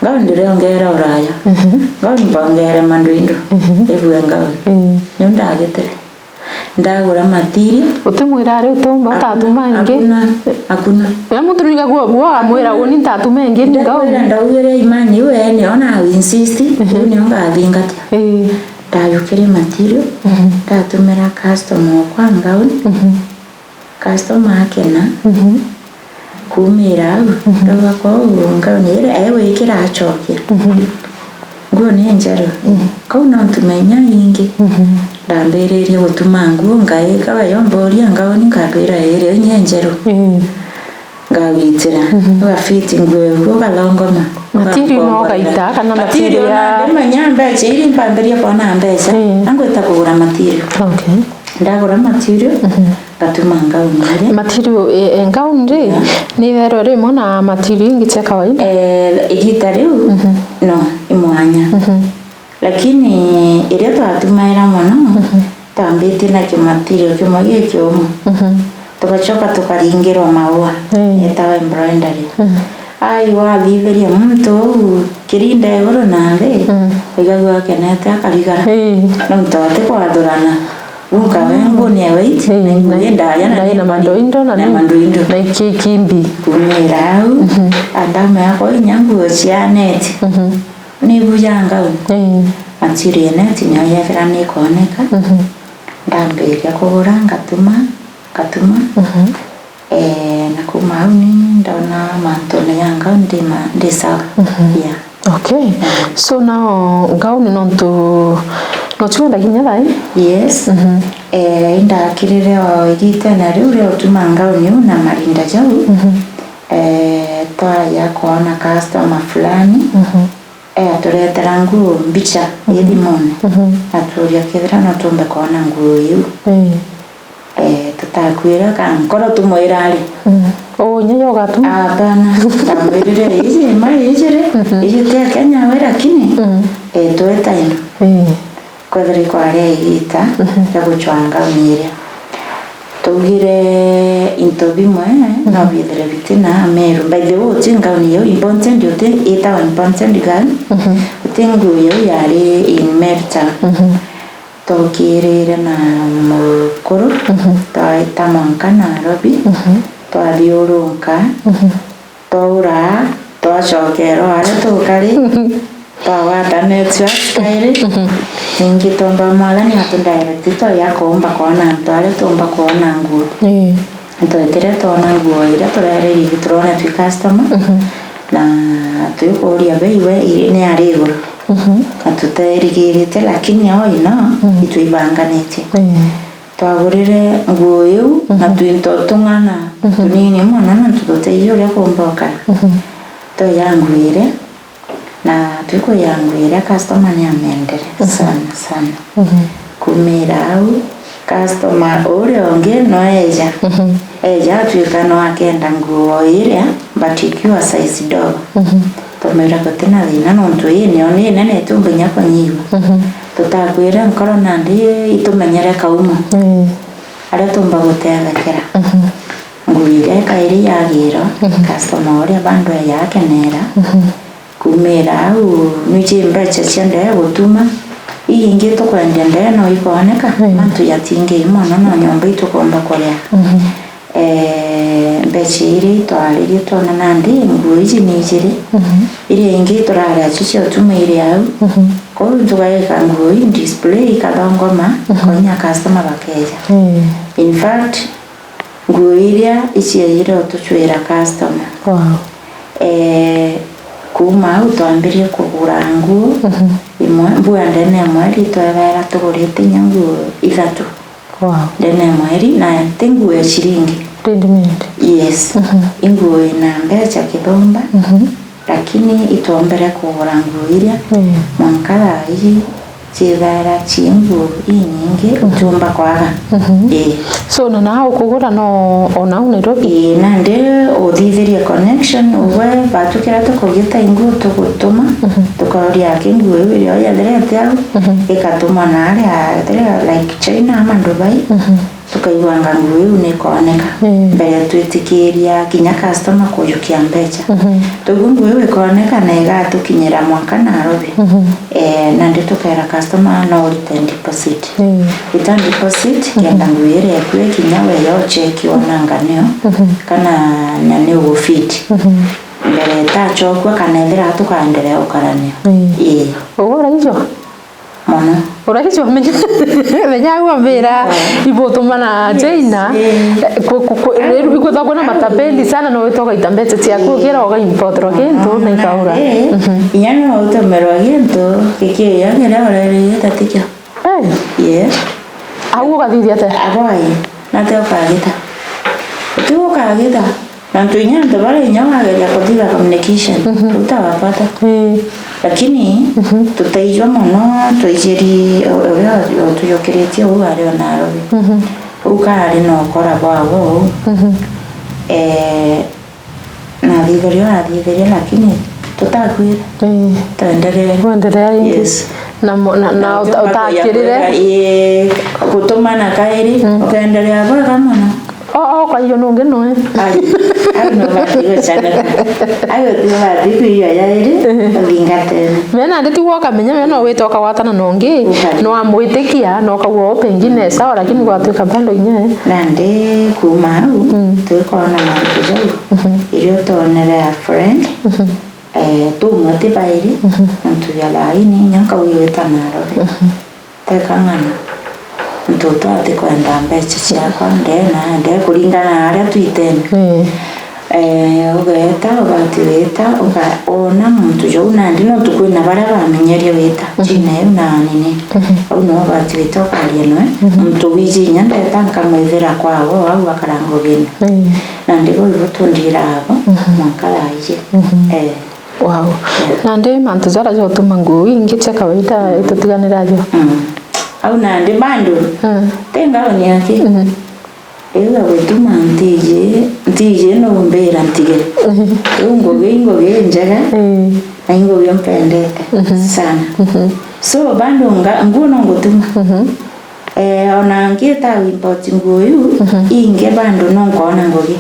Ngauni ndiriongera uraya. Mhm. Ngauni mbongere manduindu. Mhm. Ibue ngauni. Ii. Niu ndagitire. Ndagura material. Utimwira ari utumba, utatuma ingi? Hakuna, hakuna. Ria muntu nigagua guo amwira, uni ntatuma ingi ni ngauni. Ndakwira ndaugire imani iu, ee, ni ona au insist, mhm, iu nio ngathingatia. Ii. Ndayukire material, mhm, ndatumira customer okwa ngauni. Mhm. Customer akena, mhm, kuumira au, mhm, ndauga, "Kwou ngauni iria egwikira acokia." Mhm. Nguo ni njeru. Mhm. Kau no ntume inya ingi. Mhm. Ndambiririe gutuma nguo, ngaika we yomboria ngauni, nkambira, "Iri, inya njeru." Mhm. Ngagwitira. Mhm. Ugafiti nguo iu, ugathongoma. Material no ugaita, kana material material ya na ndimenya mbeca iri, mpambiria kwona mbeca, mhm, na ngwita kugura material. Okay. Ndagura material, mhm, ngatuma ngauni iria. Material, e, e, ngauni ri, yeah, ni itherwe rimwe na material ingi cia kawaida? E, igita riu, mhm, no, i mwanya. Mhm. Lakini iria twatumaira mono, mhm, twambitie na kimatirio kimwe gikiumu. Mhm. Tugacoka tukaringirwa maua, mm, yetawa embroidery. Mhm. Ai, wathithiria muntu uu kirinda iguru na nthi, mm, igagua akenete akarigara. Ii. Nontu ati kwathurana. Unka we nguo ni ya white, mm, na nguo na, i ndaya na, na ni ina mandoindo na, na ni, mandoindo. Na iki-, ikimbi. Kumira au, mhm, andamu yakwa inya nguo cia neti. Mhm. Ni ibu ya ngauni. Ii. Material net nio yethira ni ikoneka. Mhm. Ndambiria kugura, ngatuma, ngatuma. Mhm. Eh, na kuma au ni ndona mantune ya ngauni ndi ma-, ndi sawa. Mhm. Yeah. Okay. Mm. So now, ngauni nontu, no tiwendagia kinya thaa ii? Yes. Mhm. Eh, indakirire o igitene riu ria utuma ngauni iu na marinda jau. Mhm. Eh, twaja kwona customer fulani. Mhm. Eaturetera nguo mbicha, mhm, ii thimune. Mhm. Atuuria kethira no tumbe kwona nguo iu. Ii. Eh, tutakwira ka nkoro tumwira ari. Mm. Uu, inya yo ugatuma? Apana. Ndamwirire, iji, ma iji ri, mhm, iji ti ya Kenya we, lakini, mm, eh, tweta ino. Ii. Kwethira ikwari igita, mhm, ria gucwanga miiria. Twaugire into bimwe, mhm, no biithire bitina Meru. By the way, uti ngauni yau important, uti itawa important gown, mhm, uti nguo yau yari in Meru town. Mhm. Twokirire na mukuru, mhm, twaita mwanka Nairobi, mhm, twathiurunka, mhm. Twaura, twacokerwa aria tukari, twagwatanitue askairi. Mhm. Ningi twomba Mwathani atudirect, twaja kuumba kwona antu aria tuumba kwona nguo. Ii. Twetire twona nguo iria turereire, turona twi customer, mhm, na twikuria bei we iri ni ari iguru. Mhm. Na tuterigirite, lakini all in all, mhm, itwibanganitie. Ii. Twagurire nguo iu, na, mhm, twinto tung'ana, mhm, tunini mono, nontu tutiiji uria kuumba ukara. Mhm. Twija nguire, na twikuija nguire, customer ni amendere, mhm, sana, sana. Mhm. Kumira au, customer uria ungi no eja. Mhm. Eja atwika no akenda nguo iria, but ikiwa size ndogo. Mhm. Twamwira gutina thina, nontu ii nio ni nene, itiumba inya kunyiwa. Mhm. Tutakwire nkoro nandi itumenyere kaumo. Mm. Aria tumba gutethekera. Mhm. Nguo iria ikairi yagirwa, mhm, customer uria bandu eyakenera. Mhm. Kumira au, nwiji mbecha cia ndee gutuma, ii ingi tukwendia ndee no ikoneka, mm, mantu jatingi mono, no nyomba itukomba kuria. Mhm. Eh, mbecha iria itwaririe twona nandi nguo iji ni ijiri, mhm, iria ingi turari acio cia utuma iri au. Mhm. Kwou tugaika nguo ii display ikathongoma, mhm, konya customer bakeja. Mm. In fact, nguo iria iciejire utucwira customer. Wow. Eh, kuma au twambirie kugura nguo, mhm, imwe, mbua ndene ya mweri twethera tugurite inya nguo ithatu. Wow. Ndene ya mweri, na ti nguo ya ciringi. Ready made. Yes. Mhm. I nguo ina mbecha kithumba, mhm, lakini itwombere kugura nguo iria, mm, mwanka thaa iji ciithaira ci nguo inyingi, mm, utiumba kwaga. Mhm. Ii. So, na naa ukugura no o nau Nairobi? Ii, nandi uthithirie connection, ugwe batu kiria tukugita i nguo tugutuma, mhm, tukauria aki nguo iu irio yethirite au, mhm, ikatumwa naaria, like, China ama Dubai. Mhm. Tukaiguanga nguo iu nikooneka, mm, mbere twitikiria kinya customer kujukia mbecha. Mhm. Twigua nguo iu ikooneka na igatukinyira mwanka Nairobi. Mhm. Eh, nandi tukera customer no urite deposit. Mm. Rita deposit, mhm, kenda nguo iria ikue kinya we yo check wonanga nio, mhm, kana na ni ugufit. Mhm. Mbere itachokua kana ethira tukaendelea gukarania. Mm. Ii. Ugura ijo? Mono. Uraigua menya, menya au ambira, oh, ibutumana China. Yes. Eh, ku-, ku-, ku-, ah, riu ikwithagwa kwina matapeli sana, no wite ugaita mbecha ciaku, eh, ukira ugaimporterwa kintu na ikaura. Eh, mhm, inya no utumirwa gintu, gikio kiria urerire ta tikio. Eh. Yes. Au ugathithia atia? Abwai, nate ukagita. Uti ukagita. Nontu inya antu baria inya wageria kuthitha communication, mhm, utawapata. Ii. Lakini, mhm, tutaijwa mono, twaijiri u-, uria utujukiritie uu ari o Nairobi. Mhm. Uu kaari na ukora bwawe uu. Mhm. Eh, nathithirie, nathithirie, lakini tutakwire. Ii. Twenderee. Wenderea ringi. Yes. Na mo-, na, na uta-, utakirire. Ii, gutumana kairi, mm, ukenderea bwega mono. O, o, kwa hiyo nungi noe. Ai, ai, no bati gucanira. Ai, uti bati kuiyo yairi, uthingatene. Mena ndi ti woka menya, mena wite ukawatana nongi, no amwitikia, no kagua o pengine sawa, lakini gwatuika bado inye. Nandi kuma au, mm, twikona mantu jau, mhm, irio twonere a friend, mhm, eh, tumwe ti bairi, mhm, nontu ya thaini inya nkauga wita Nairobi. Mhm. Teka ng'ana. Nontu twati kwenda mbecha ciakwa, ndee na, ndee kuringana na aria twitene. Mm. Eh, ugeeta, ubati wita, uka-, ona muntu jau nandi nontu kwina baria bamenyerie wita, mhm, China iu na nini. Mhm. Au no ubati wita ukaria noe. Mhm. Muntu wiji inya ndeta nkamwithira kwao, au akaranga ugeni. Mm. Nandi bau ibo tundiraa abo, mhm, mwanka thaa iji. Mhm. Eh. Wow. Yeah. Nandi mantu jaria jotuma nguo ingi cia kawaida itutiganira jo. Mm. Au nandi bado. Mm. Ti ngauni aki. Mhm. Iu ya gutuma ntiji, ntiji no mbira ntige. Mhm. Iu ngugi, ngugi njega. Mm. Na ngugi mpendete, mhm, sana. Mhm. So, bado nga-, nguo no ngutuma. Mhm. Eh, ona ngiita import nguo iu, mhm, ingi bado no nkoona ngugi.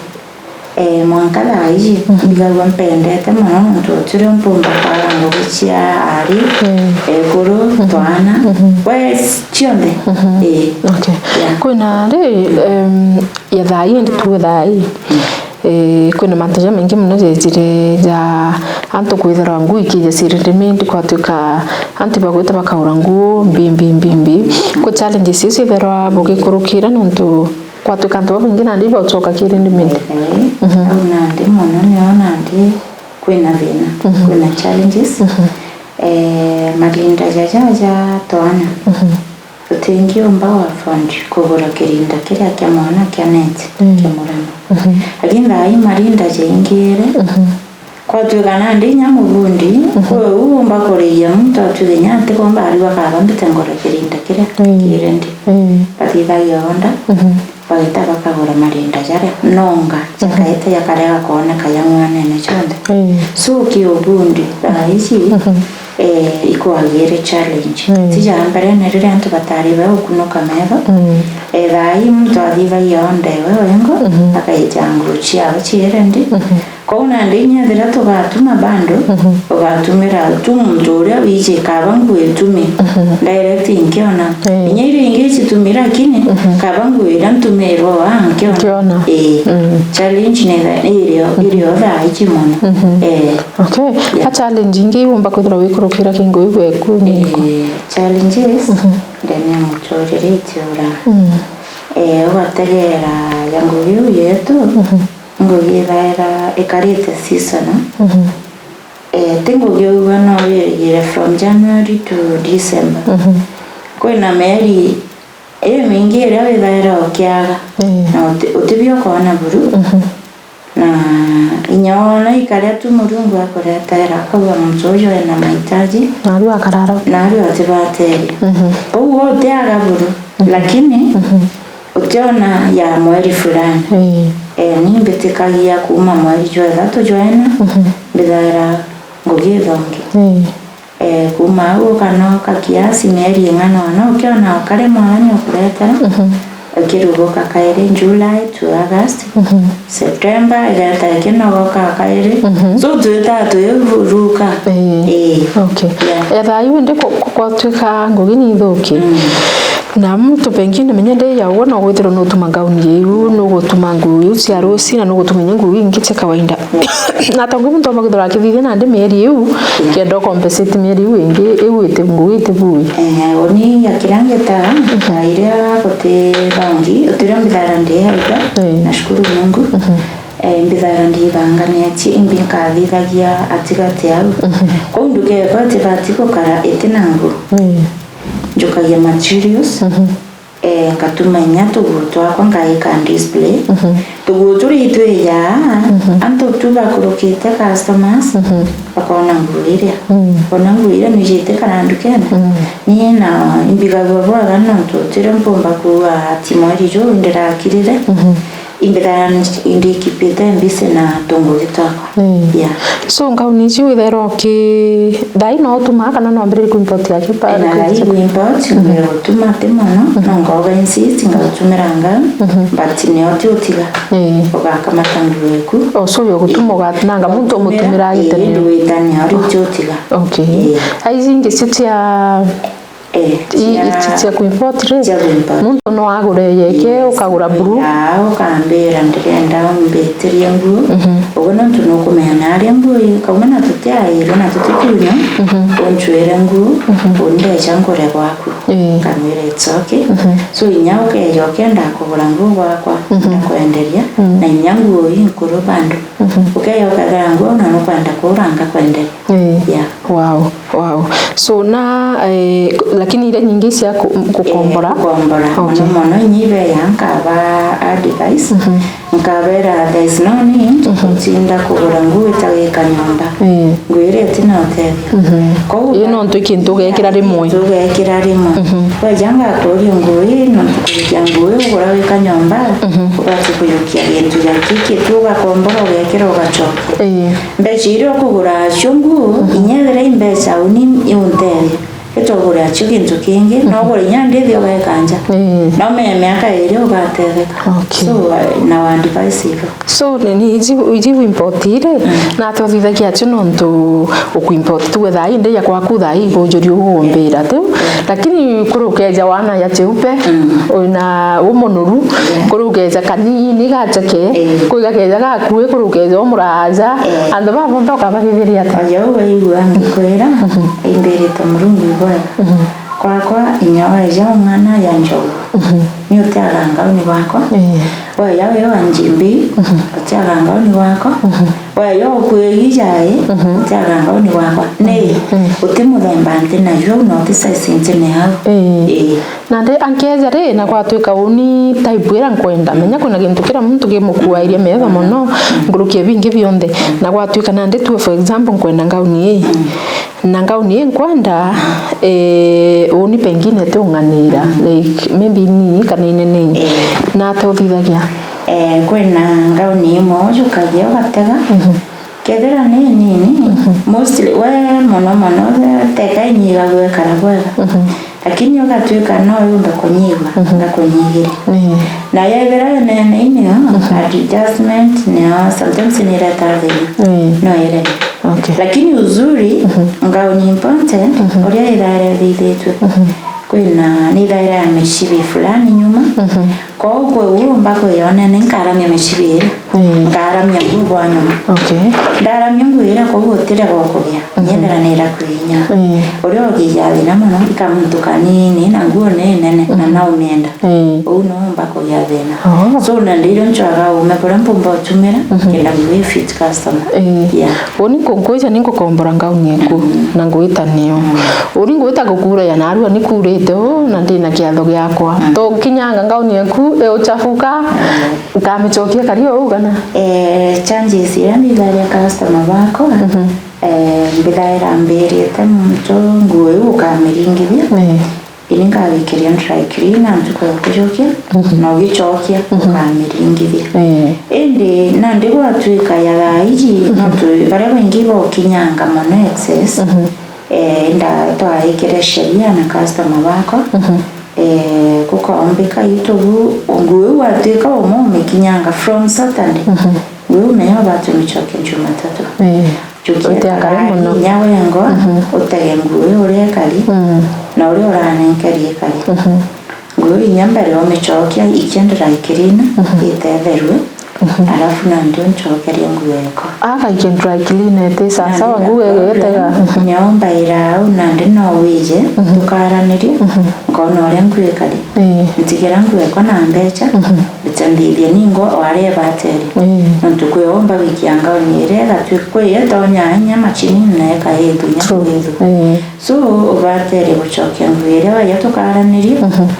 Eh, mwanka thaa iji, mhm, mbigagua mpendete mono nontu utirio mpumba kwaga ngugi cia ari, mm, ekuru, mhm, twana, mhm, we cionthe. Mhm. Ii. Okay. Yeah. Kwina ri, em, ya thaa ii, ndi tuge thaa ii. Mm. Eh, kwina mantu jamaingi mono jejire ja antu kwithirwa nguo ikija cirindimindi, kwatuika antu bagwita bakagura nguo mbi, mbi, mbi, mbi. Kwi challenges icio itherwa bugikurukira nontu kwatuika antu babaingi nandi ibaucoka kirindimindi. Mhm. Au nandi mono nio nandi kwina thina, mhm, kwina challenges. Mhm. Eh, marinda jaja ja twana. Mhm. Tutingiumba afford kugura kirinda kiria kia mwana kia net, mm, kia muremba. Mhm. Lakini thaa ii marinda jaingire, mhm, kwatuika nandi inya mubundi, mhm, kwi uu umba kuriia muntu atwire inya atikomba ariu akaba mbite ngure kirinda kiria, mm, kirendi. Mm. Bathithagia order, mhm, bagita bakagura marinda jaria nonga, mm, jakaete jakarega kwoneka ja mwanene jonthe. Mm. So ki ubundi thaa ici, mhm, eh, kwagire challenge. Mm. Ti ja mbere ni riria antu batari bagukunuka metho. Mm. Ethaa ii muntu athithagia onde we wengo, mhm, akaija nguo ciao cierendi. Mhm. Kwou nandi inya ethira tugatuma bando, mhm, ugatumira tu muntu uria wiji kaba nguo itumi, mhm, direct nkiona. Eh. Inya iria ingi icitumi lakini, mhm, kaba nguo iria ntumirwe waa nkiona. Nkiona. Ii. Mm. Challenge ni tha-, irio, mhm, irio thaa ici mono. Mhm. Eh. Okay. Yeah. A challenge ingi iumba kwithirwa wikurukira ki ngugi gweku ni iriku? Eh, challenges, mhm, ndene ya muturire itiura. Mm. Eh, ugategera ya ngugi iu yetu, mhm, ngugi ithaira ikarite seasonal. Mhm. Eh, ti ngugi uga no wirigire from January to December. Mhm. Kwina mieri imingi iria withaira ukiaga, mm, na uti-, utibio ukoona buru. Mhm. Na inya wona ikaria tu Murungu akuretera, akauga muntu uju ena mahitaji. Naru akarara. Naru atibateria. Mhm. Kwou we utiaga buru, mhm, lakini, mhm, utiona ya mweri fulani. Ii. Eh, ni mbitikagia kuuma mweri jwa ithatu jwa ina, mhm, mbithaira ngugi ithongi. Ii. Eh, kuuma au ukanoka kiasi mieri ing'ana ona, ukiona ukari Mwathani ukuretera, mhm, ukiruguka kairi July to August, mhm, September igeta ikinogoka kairi. Mhm. So twitaa twiruka. Ii. Ii. Okay. Yeah. Ethaa iu indi ku-, ku-, kwatwika ngugi ni ithuki. Mm. Na muntu pengine menya ndi ya uguo no withirwe nutuma ngauni iu, nugutuma nguo iu cia ruci, na nugutuma inya nguo ingi cia kawaida. Na tongu muntu omba kwithirwa akithithia nandi mieri iu, yeah, kenda ukompensate mieri iu ingi, iu iti ngugi iti bui. Eh, uni ya kiria ngita, mhm, na iria guti bangi, utiria mbithaira ndi hauga, eh, nashukuru Mungu. Mhm. Eh, mbithaira ndibanganitie, imbi nkathithagia atigati au. Mhm. Kwou nduka ekwa itibati gukara iti na nguo. Eh. Njukagia materials. Mhm. Eh, ngatuma inya tuguo twakwa ngaika display. Mhm. Tuguo turia itwijaa, mhm, antu tu bakurukite customers, mhm, bakona nguo iria. Mm. Bona nguo iria nwijite kara ndukene. Mm. Ni na imbigagua bwega nontu tirio mpumba kuuga ati mweri juu ndirakirire. Mhm. Imbithaira ndi keepite busy na tungugi twakwa. Mm. Yeah. So, ngauni ici withairwa uki-, thaa ii no utumaa kana no wambiririe ku import yake pa-, na ku-, thaa ii ku import, mhm, nguo ya gutuma ti mono, mhm, no ngauga insist, ngautumira ngauni, mhm, but nio ti utiga. Eh. Ugakamata nguo eku. Oh, so yo gutuma ugatinanga muntu umutumira, eh, agitania. Indi witania uri ti utiga. Okay. Eh. A ici ingi cio cia Eh, i-, cia, ici cia ku import ri, cia ku import. Muntu no agure yeke, eh, ukagura buru. Ya, ukambira, ndirenda umbitirie nguo. Mhm. Uguo nontu nukumenya naria nguo ikauma na tutiairwe na tutitunywa, mhm, unchwire nguo, mhm, undecha ngure gwaku. Eh. Nkamwira, "It's okay." Mhm. So, inya ukeja ukenda kugura nguo gwakwa, mhm, ndakwenderia, mhm, na inya nguo inkuru bado. Mhm. Ukeja ukethira nguo na nukwenda kugura, ngakwenderia. Eh. Yeah. Wow, wow. So, na, eh, lakini iria nyingi cia ku-, gukombora? Eh, gukombora. Okay. Mono mono, inya ibeya nkaba advice, mhm, nkabera, "There is no need, mhm, gutinda kugura nguo itagika nyomba." Eh. Nguo iria itina utethia. Mhm. Kwou iyo nontu i kintu ugekira rimwe. Ugekira rimwe. Mhm. Weja ngakuria nguo ii, nontu kurikia nguo ii ugura wika nyomba, mhm, ubati kuyukia gintu gia kiki tu ugakombora ugekira ugacokia. Eh. Mbeca iria ukugura acio nguo, mhm, inya ethira i mbeca uni iunteethia, itugure acio gintu kingi, mhm, no ugure inya ndithi ugaika nja. Ii. No menya miaka iri ugatetheka. Okay. So, uh, na wa advice ibo. So, ni, ni iji, iji wimport iri, mm, na tuthithagia acio nontu ukuimport tu thaa ii, ndeya kwaku thaa ii, kujuri ugumbira tu. Lakini kuri ukeja wana ya cheupe, mm, wina umunuru, yeah, kuri ukeja kanini gacheke, eh, kuri gakeja gakui, kuri ukeja umuraja, eh, antu baba bonthe ukabathithiria atia? Oja u waigua ngikwira, mhm, imbirite Murungu ibwega. Mhm. Kwakwa inya weja ung'ana ya njogu, mhm, ni utiaga ngauni gwakwa. Eh. Weya wi wa njimbi, mhm, utiaga ngauni gwakwa. Mhm. Weya ukwigi jai, mhm, utiaga ngauni gwakwa. Ni, mhm, uti muthemba nti nayo, na uti size nti nayo. Eh. Eh. Nandi ankeja ri, na gwatwika uni type ira nkwenda, menya kwina gintu kira muntu kimukuairie metho mono, nkuruki ya bingi bionthe. Na gwatwika nandi tue, for example, nkwenda ngauni ii. Na ngauni ii nkwenda, eh, uni pengine ti ung'anira, like, maybe ni kana inene. Eh. Na ati uthithagia? Eh, kwina ngauni imwe ujukagia ugatega. Mhm. Kethira ni nini, mostly, we mono mono, teka inyigagua ikara bwega. Lakini ugatwika no yumbe kunyigua, ngakunyigiria. Ii. Na yethira inene inio, adjustment nio sometimes niretaga thina. Ii. No ireme. Okay. Lakini uzuri, ngauni important, uria ithaire ithithitue. Kwina, ni ithaire ya mishibi fulani nyuma. Kwou kwi uu umba kwiyonene, nkaramia mishibi iria. Ii. Nkaramia nguu bwa nyuma. Okay. Ndaramia nguu iria, kwou utire gwa kugia. Nyenderanira kwinya. Ii. Uria ugigia thina mono, ika muntu kanini, na nguu ni nene, na naumienda. Ii. Uu no umba kugia thina. Oh. So, na ndirio ncwaga ume kuria mpumba utumira, kenda nguu i fit customer. Ii. Yeah. Uni kunkwija ni ngukombora ngauni eku, na ngwita niyo. Uni ngwita gukuuragia narua ni kuurite uu, na ndina kiatho giakwa. To kinyanga ngauni eku, iuchafuka, nkamicokia kari uu kana? Eh, charges iria mbitharia customer bakwa, eh, mbithaira mbirite muntu nguu iu ukamiringithia. Ii. Ini ngawikiria dry cleaner ntuku ya kujukia, na ugicokia, ukamiringithia. Ii. Indi nandi gwatwika ya thaa iji, nontu baria baingi bokinyanga mono excess, eh, nda twaikire sheria na customer bakwa, eh, gukombika itu bu, nguu iu watwika umwe umikinyanga from Saturday, nguu iu menya ubati umicokia Jumatatu. Ii. Jukia utia kari karai mono. Inya wengwa, utege nguu iu uria ikari, na uria uranenkerie ikari. Nguu inya mbere umicokia, ikia dry cleaner, itetherue, alafu nandi uncokerie nguu yako. Agaikia dry cleaner iti sasawa, nguu igitega. Nio mbaira au, nandi no wije, tukaranirie, nkona uria nguu ikari. Ii. Ntigira nguu yako na mbecha, mbicha nthithie ningwa o aria ibatere. Ii. Nontu kwi umba gwikia ngauni iria igatwi-, kwi itonya inya machinini na ikaithu inya. True. Kwithu. Ii. So, ubatere gucokia nguu iria waiya tukaranirie,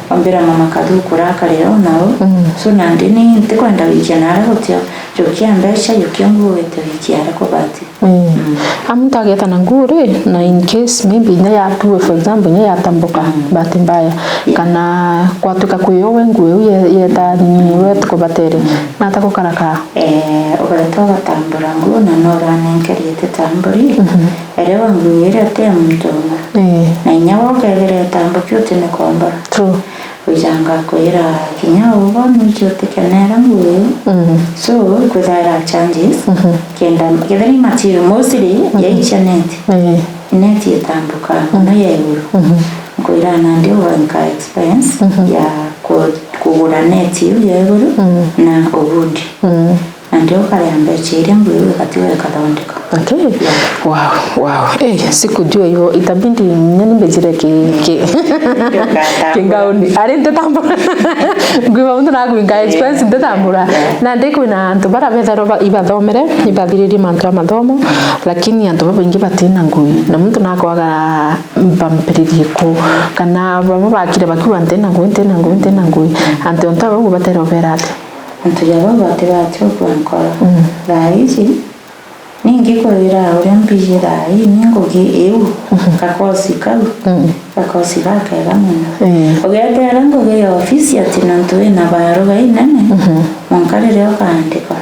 ombira mama Kathuku rakarira o nau. So, nandi ni ntikwenda gwikia naria gutio. Jukia mbecha, jukia nguu wite wikia aria kubati. Mm. A muntu ageeta na nguu ri, na in case maybe inya yatua, for example, inya yatambuka, bahati mbaya, kana kwatuika kwi uwe nguu iu ye-, yeeta nini, we tukubatere, nata gukara kaa? Eh, ugeeta ugatambura nguu na no uranenkerie ititamburi, elewa nguu iria ti ya muntu umwe. Eh. Na inya we ukethira itambuki utimikombora. True. Wijanga kwira kinya ubo nwiji utikenera nguu iu. So, kwithaira changes, kenda, kethira i material mostly, yaichia neti. Neti itambuka mono ya iguru. Nkwira nandi ugainka expense ya ku-, kugura neti iu ya iguru na ubundi. Na ndio ukarea mbecha iria nguu iu igatiga ikathondeka. Okay. Yeah. Wow, wow. Eh, sikujua hivyo. Itabidi nyani mbejire ki, ki, kingauni. Ari ntetambura. Ngwiba muntu nakuinga expense ntetambura. Na ndi kwina antu bara betharwa ba-, ibathomere, ibathiririe mantu a mathomo, lakini antu babaingi batina ngui. Na muntu nakwaga mpampiririe ku. Kana bamwe bakire bakiuga ntina ngui, ntina ngui, ntina ngui. Antu ontu abau batera ubera ati? Antu ja bau bati bati ukua nkoro. Thaa iji, ningi kwira uria mbiji thaa ii ni ngugi iu, gakosi kau, gakosi gakega mono. Ugeteera ngugi ya ofisi ati nontu wina baruga inene, mwanka riria ukaandikwa.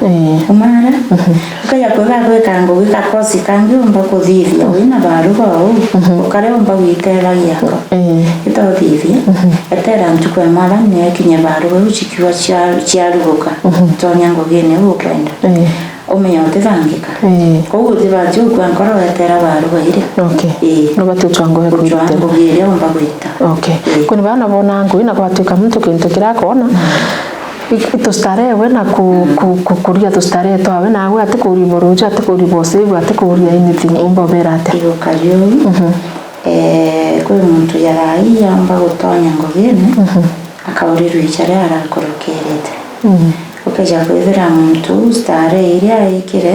Umara, ukaja kwiga gwika ngugi gakosi kangi umba kuthithia wina baruga uu, ukare umba gwiteethagia ko. Itothithia, eteera ntuku ya mwathani niyo ikinye baruga iu cikiuga cia-, ciaruguka, tonya ngugine iu ukwenda. Umenye utithangika. Ii. Kwou utibati ukua nkoro weteera baruga iria. Okay. Ii. Nubati ucwa ngugi ya kuruta. Ucwa ngugi iria umba gwita. Okay. Ii. Kwina bana bona ngui na gwatuika muntu kintu kiria akona, i-, itustarehe we na ku-, ku-, ku-, kuria tustarehe twawe nawe, atikuuria ibo ruuju, atikuuria ibo save, atikuuria anything, umba ubera atia? Igukari uu. Eh, kwi muntu ya thaa ii aumba gutonya ngugine, akaurirua icha riria arakurukirite. Ukeja kwithira muntu uu starehe iria aikire,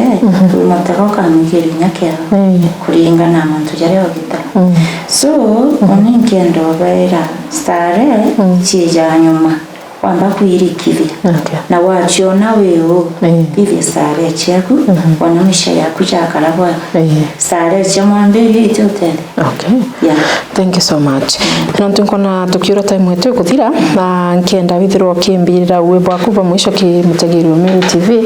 wi mutego ukamwikiria inya kiao, kuringana na mantu jaria ugita. So, uni nkenda ubaira starehe ciija nyuma. wamba kwirikithia. Okay. Na waciona wi uu, Eh. thithia starehe ciaku, Mhm. wona maisha yaku jakara bwega. Eh. Starehe cia mwambiririo itiutethia. Okay. Yeah. Thank you so much. Nontu nkona tukiura time yetu ikuthira, na nkenda withirwa ukimbirira uwe bwaku bwa mwisho ki mutegeri wa Meru T V,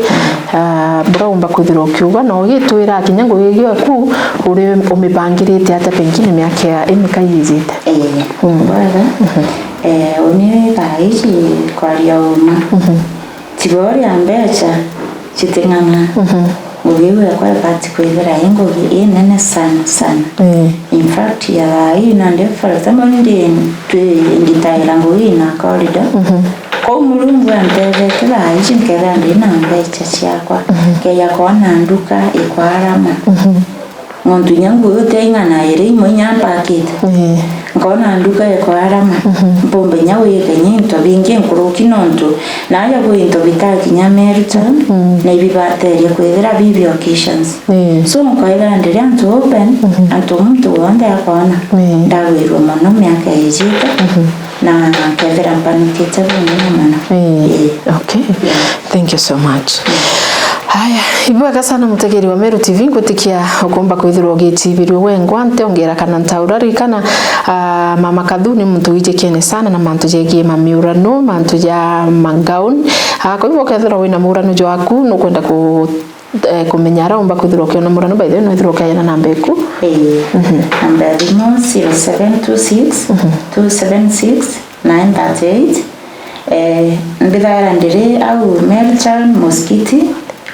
ah, buria umba kwithirwa ukiuga, na ugitwira kinya ngugi ciaku uri umibangirite atia pengine miaka ya imika yijite. Eh, Mm. bwega. Mhm. Eh, uni thaa ici kwaria uma. Mhm. Tiga uria mbeca citing'ang'a. Mhm. Ngugi iu yakwa ibati kwithira i ngugi inene sana sana. Mm. In fact, ya thaa ii nandi, for example, ndi twi ngitaira ngugi ina corridor. Mhm. Kou Murungu antethetie thaa ici nkethira ndina mbeca ciakwa. Mhm. Nkeja koona nduka ikwarama. Mhm. Nontu inya ngugi uti ing'ana iri imwe inya mpakite. Ii. Nkona nduka ikwarama. Mhm. Mpumba inya gwika inya into bingi nkuruki nontu naja kwi into bitakinya Meru town, Mm. na ibibateria kwithira bibi occasions. Ii. So nkoethira ndiri antu open, Mhm. antu muntu wonthe akona. Ii. Ndagwirua mono miaka ijite. Mhm. Na nkethira mbanukite bunene mono. Ii. Ii. Okay. Yeah. Thank you so much. Haya, ibwega sana mutegeri wa Meru T V, ngwitikia ukumba kwithirwa ugitibirio wengwa nte ongera kana ntaura. Ririkana, ah, Mama Kathu ni muntu wijikiene sana na mantu jegie mamiurano, mantu ja mangauni. Ah, kwa hivyo ukethirwa wina murano jwaku, nukwenda ku-, eh, kumenya ara umba kwithirwa ukiona murano, by the way, nwithirwa ukiajana namba iku. Ii. Mhm. Namba ya thimu, zero seven two six, Mhm. two seven six, nine thirty-eight. Eh, mbithaira ndiri au Melton Musikiti,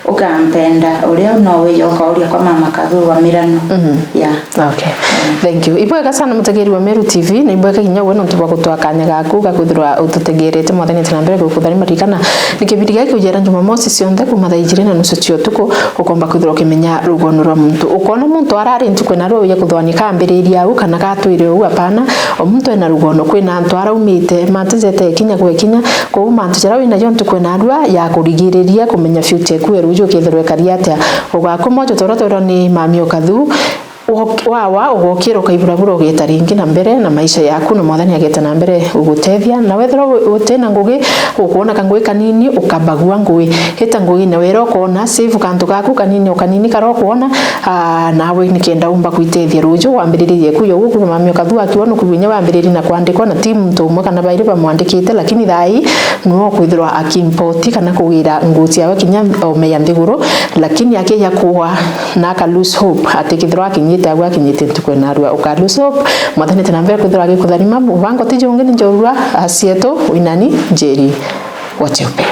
ukampenda uria no wija ukauria kwa Mama Kathu wa mirano. Mhm. Yeah. Okay. Thank you. Ibwega sana mutegeri wa Meru T V, na ibwega kinya we nontu bwa gutwa kanya gaku ga kwithirwa ututegerete mwathani ati na mbere gukutharima. Ririkana, ni kibindi giki ujera Jumamosi cionthe kuma thaa ijiri na nusu cia utuku, ukomba kwithirwa ukimenya rugono rwa muntu. Ukona muntu arari ntuku ina rwa uya kuthwania kambiriria au kana gatwire au, apana. O muntu ena rugono, kwina antu araumite, matijete kinya gwe kinya. Kwou mantu jaria winajo ntuku ina rua ya kurigiriria kumenya future eku ya ruju ukethirwa ikari atia. Ugakoma ujo tora tora ni Mami Okathu. Ugok-, wawa, ugokira, ukaiburabura, ugeta ringi na mbere na maisha yaku, na Mwathani ageta na mbere gugutethia. Na wethirwa u-, utina ngugi, ukwona kangugi kanini, ukabagua ngugi. Ita ngugi na wera ukoona, save kantu gaku kanini o kanini karia ukwona, aa, nawe nikenda umba kwitethia ruju, wambiririe kuya uguo, kuma Mami Okathu akiwa nukuigua inya wambiririe na kwandikwa na ti muntu umwe kana bairi bamwandikite, lakini thaa ii nwe ukwithirwa akimpoti kana kugira nguu ciawe kinya ome ya nthiguru, lakini akija kuwa na aka lose hope, ati kethirwa akinyite au akinyite ntuku ina rua, uka lose hope. Mwathani ati na mbere kwithirwa agikutharima, mubango ti jungi ni njorua, acietu, winani, Njeri wa Cheupe.